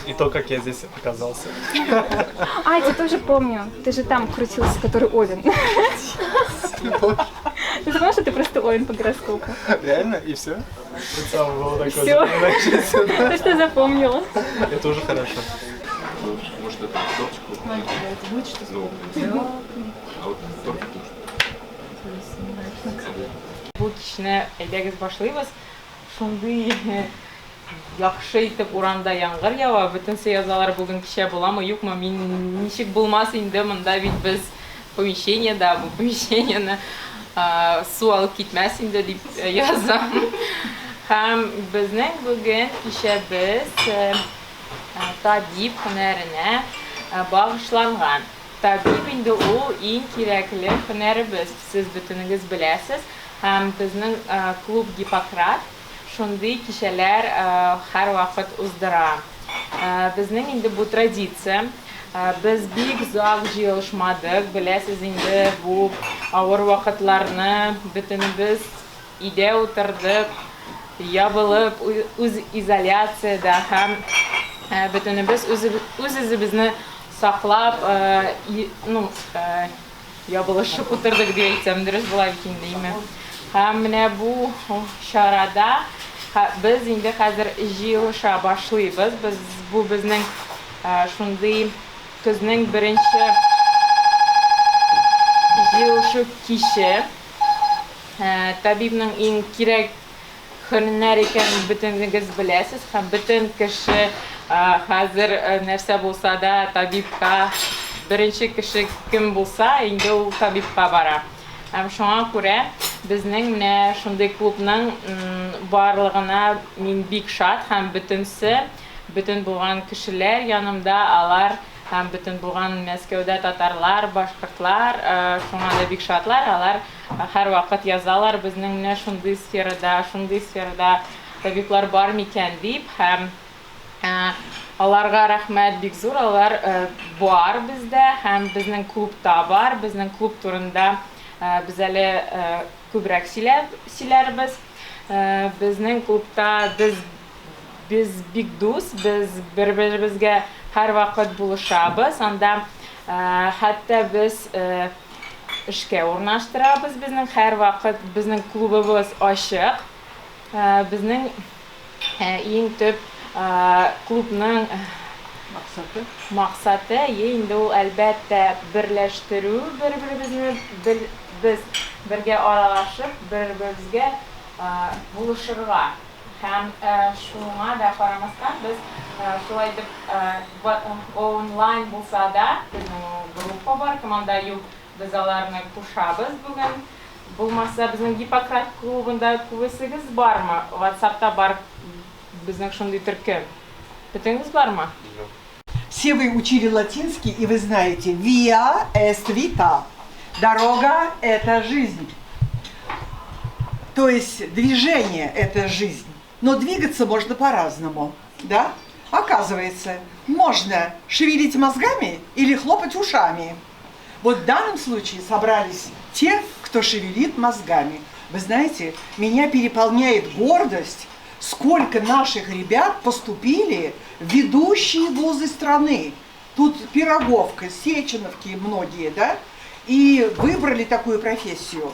И то, как я здесь оказался. А, я тебя тоже помню. Ты же там крутился, который Овен. Ты забыла, что ты просто Овен по гороскопу? Реально? И все? Это самое было такое Всё. запоминающееся, да? Ты что запомнила? Это уже хорошо. Может, это тортик? Ну, а вот тортик может. Бу кичне әйдәгез башлыйбыз. Шундый яхшы итеп урамда яңгыр ява, бөтенесе язалар бүген кичә буламы, юкмы, мин ничек булмас инде, монда бит без помещениедә, бу помещениене су алып китмәс инде дип язам. Һәм безнең бүген кичәбез табиб һөнәренә багышланган. Табиб инде ул иң кирәкле һөнәребез, сез бөтенегез беләсез. Һәм безнең клуб Гиппократ шундый кичәләр һәрвакыт уздыра. Безнең инде бу традиция. Без бик озак җыелышмадык, беләсез инде, бу авыр вакытларны бөтенебез өйдә утырдык, ябылып, үз изоляциядә һәм бөтенебез үз-үзебезне саклап, ну, ябылышып утырдык дип әйтсәм, дөрес була бит инде, име. Һәм менә бу чарада без инде хәзер җыелыша башлыйбыз. Без бу безнең шундый көзнең беренче җыелышу киче. Табибның иң кирәк һөнәр икәнен бөтенегез беләсез һәм бөтен кеше хәзер нәрсә булса да табибка беренче кеше кем булса, инде ул табибка бара. Һәм шуңа күрә безнең менә шундый клубның барлыгына мин бик шат һәм бөтенсе, бөтен булган кешеләр янымда, алар һәм бөтен булган Мәскәүдә татарлар, башкортлар шуңа да бик шатлар, алар Һәрвакыт язалар, безнең менә шундый сферада, шундый сферада табиблар бар микән дип һәм аларга рәхмәт бик зур, алар бар бездә һәм безнең клубта бар. Безнең клуб турында без әле күбрәк сөйләрбез. Безнең клубта без без бик дус, без бер-беребезгә һәрвакыт булышабыз. Анда хәтта без эшкә урнаштырабыз. Безнең һәрвакыт безнең клубыбыз ачык. Безнең иң төп клубның максаты максаты инде ул, әлбәттә, берләштерү бер-беребезне, без бергә аралашып, бер-беребезгә булышырга. Һәм шуңа да карамастан, без шулай итеп онлайн булса да, безнең группа бар, кем анда юк, без аларны кушабыз бүген. Булмаса, безнең Гиппократ клубында күбесегез бармы? Ватсапта бар безнең шундый төркем. Бөтенегез бармы? Все вы учили латинский, и вы знаете, via est vita. Дорога – это жизнь. То есть движение – это жизнь. Но двигаться можно по-разному, да? Оказывается, можно шевелить мозгами или хлопать ушами. Вот в данном случае собрались те, кто шевелит мозгами. Вы знаете, меня переполняет гордость, сколько наших ребят поступили в ведущие вузы страны. Тут Пироговка, Сеченовки многие, да? И выбрали такую профессию.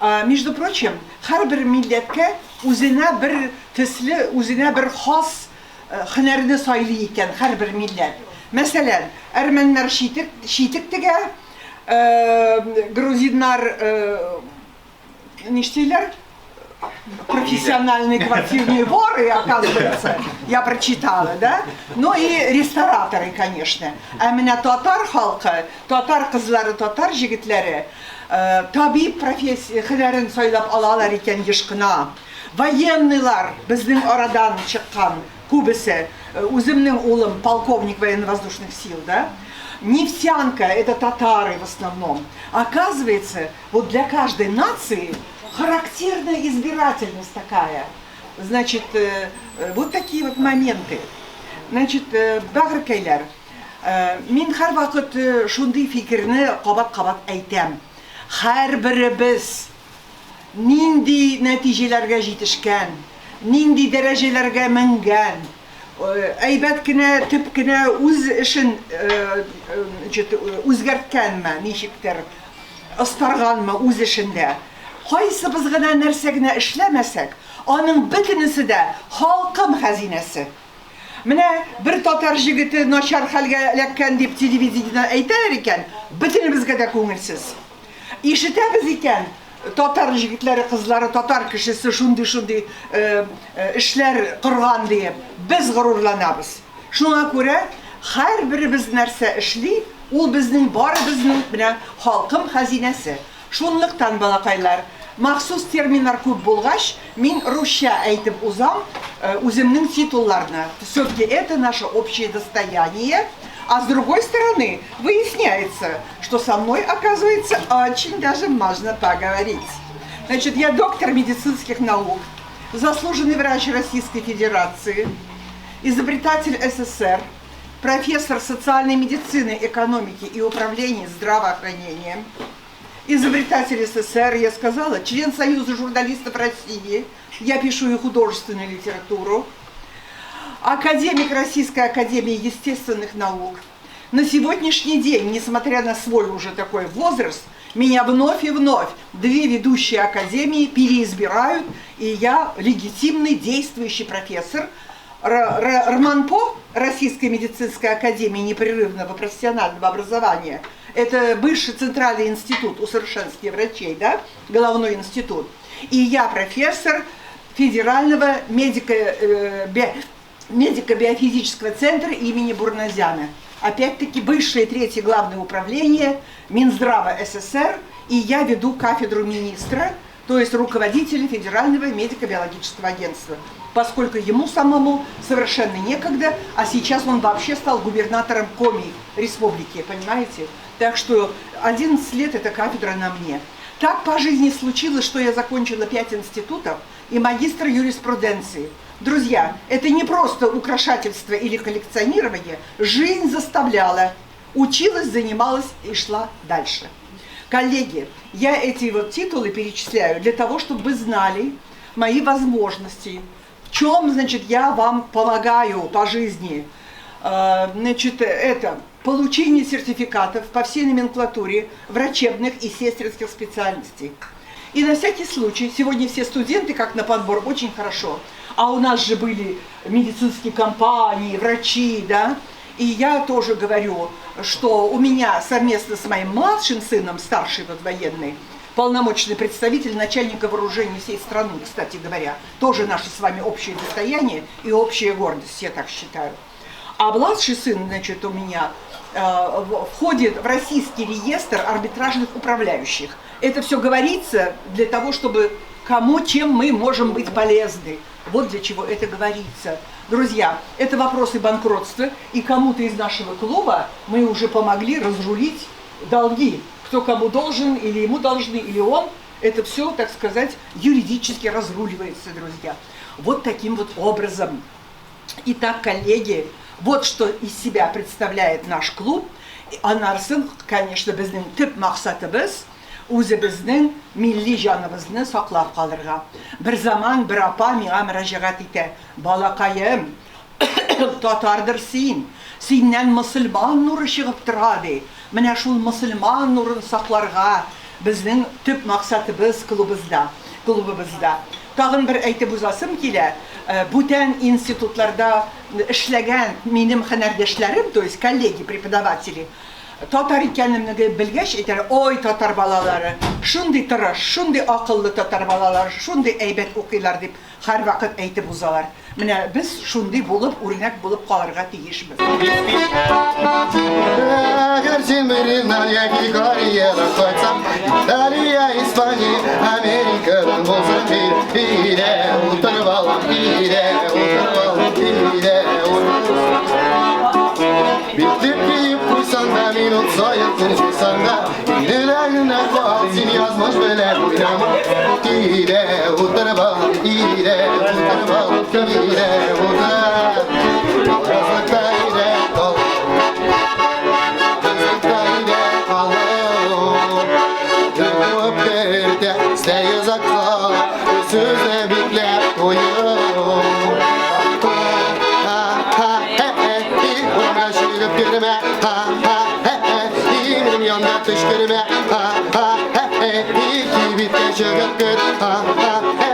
А, между прочим, һәрбер милләткә үзенә бер төсле, үзенә бер хас һөнәрне сайлый икән һәрбер милләт. Мәсәлән, әрмәннәр читек, читек тегә, грузиннар нишлиләр? Профессиональные квартирные воры, оказывается, я прочитала, да? Ну и рестораторы, конечно. Ә менә татар халкы, татар кызлары, татар җегетләре табиб профессия һөнәрен сайлап алалар икән еш кына. Военныйлар безнең арадан чыккан күбесе. Үземнең улым полковник военно-воздушных сил, да? Нефтянка – это татары в основном. Оказывается, вот для каждой нации характерна избирательность такая. Значит, вот такие вот моменты. Значит, бәгырькәйләр, мин һәрвакыт шундый фикерне кабат-кабат әйтәм. Һәрберебез нинди нәтиҗәләргә җитешкән, нинди дәрәҗәләргә менгән, Әйбәт кенә, төп кенә үз эшен үзгәрткәнме, ничектер, остарганмы үз эшендә. Кайсыбыз гына нәрсә генә эшләмәсәк, аның бөтенесе дә халкым хәзинәсе. Менә бер татар җегете начар хәлгә эләккән дип телевидениедән әйтәләр икән, бөтенебезгә дә күңелсез. Ишетәбез икән, татар җегетләре, кызлары, татар кешесе шундый-шундый эшләр корган диеп, без горурланабыз. Шуңа күрә һәрберебез нәрсә эшли, ул безнең барыбызның менә халкым хәзинәсе. Шунлыктан, балакайлар, махсус терминнар күп булгач, мин русча әйтеп узам үземнең титулларны. Все-таки это наше общее достояние. А с другой стороны, выясняется, что со мной, оказывается, очень даже можно поговорить. Значит, я доктор медицинских наук, заслуженный врач Российской Федерации, изобретатель СССР, профессор социальной медицины, экономики и управления здравоохранением, изобретатель СССР, я сказала, член Союза журналистов России, я пишу и художественную литературу, академик Российской академии естественных наук. На сегодняшний день, несмотря на свой уже такой возраст, меня вновь и вновь две ведущие академии переизбирают, и я легитимный действующий профессор РМАНПО, Российской медицинской академии непрерывного профессионального образования. Это бывший Центральный институт усовершенствования врачей, да, головной институт. И я профессор Федерального медико-биофизического центра имени Бурназяна. Опять-таки, бывшее третье главное управление Минздрава СССР, и я веду кафедру министра, то есть руководителя Федерального медико-биологического агентства, поскольку ему самому совершенно некогда, а сейчас он вообще стал губернатором Коми республики, понимаете? Так что 11 лет эта кафедра на мне. Так по жизни случилось, что я закончила 5 институтов и магистр юриспруденции. Друзья, это не просто украшательство или коллекционирование, жизнь заставляла. Училась, занималась и шла дальше. Коллеги, я эти вот титулы перечисляю для того, чтобы вы знали мои возможности. В чем, значит, я вам помогаю по жизни. Значит, это получение сертификатов по всей номенклатуре врачебных и сестринских специальностей. И на всякий случай, сегодня все студенты, как на подбор, очень хорошо. А у нас же были медицинские компании, врачи, да. И я тоже говорю, что у меня совместно с моим младшим сыном, старший вот военный, полномочный представитель начальника вооружений всей страны, кстати говоря, тоже наше с вами общее достояние и общая гордость, я так считаю. А младший сын, значит, у меня входит в российский реестр арбитражных управляющих. Это все говорится для того, чтобы кому, чем мы можем быть полезны. Вот для чего это говорится. Друзья, это вопросы банкротства, и кому-то из нашего клуба мы уже помогли разрулить долги. Кто кому должен, или ему должны, или он. Это все, так сказать, юридически разруливается, друзья. Вот таким вот образом. Итак, коллеги, вот что из себя представляет наш клуб. Анарсын, конечно, безнең төп максатыбыз үзебезнең милли җаныбызны саклап калырга. Бер заман бер апа миңа мөрәҗәгать итә. Балакаем, татардыр син. Синнән мөселман нуры чыгып тора, ди. Менә шул мөселман нурын сакларга безнең төп максатыбыз клубыбызда. Клубыбызда. Тагын бер әйтеп узасым килә, бүтән институтларда эшләгән минем һөнәрдәшләрем, то есть коллеги, преподаватели, татар икәнемне белгәч, әйтәләр, ой, татар балалары, шундый тырыш, шундый акыллы татар балалары, шундый әйбәт укыйлар дип һәрвакыт әйтеп узалар. Менә без шундый булып, үрнәк булып калырга тиешбез. Әгәр син Берлиннан яки Кореядан кайтсаң, Италия, Испания, Америкадан булсаң, өйдә утырып алам, өйдә утырып алам, өйдә утырып Битлек киеп куйсаң да, минут саен тынчысаң да, өйдә генә кал, син язмыш белән уйнама. Өйдә утырып алам, өйдә утырып алам, өйдә утырып. Язлыкта өйдә кал. Язлыкта өйдә кал. Куып кертә, озак кала, сүзне бикләп куеп. Минем янда төчкермә. Ха, ха, хе, хе, кибеткә чыгып кер. Ха, ха, хе.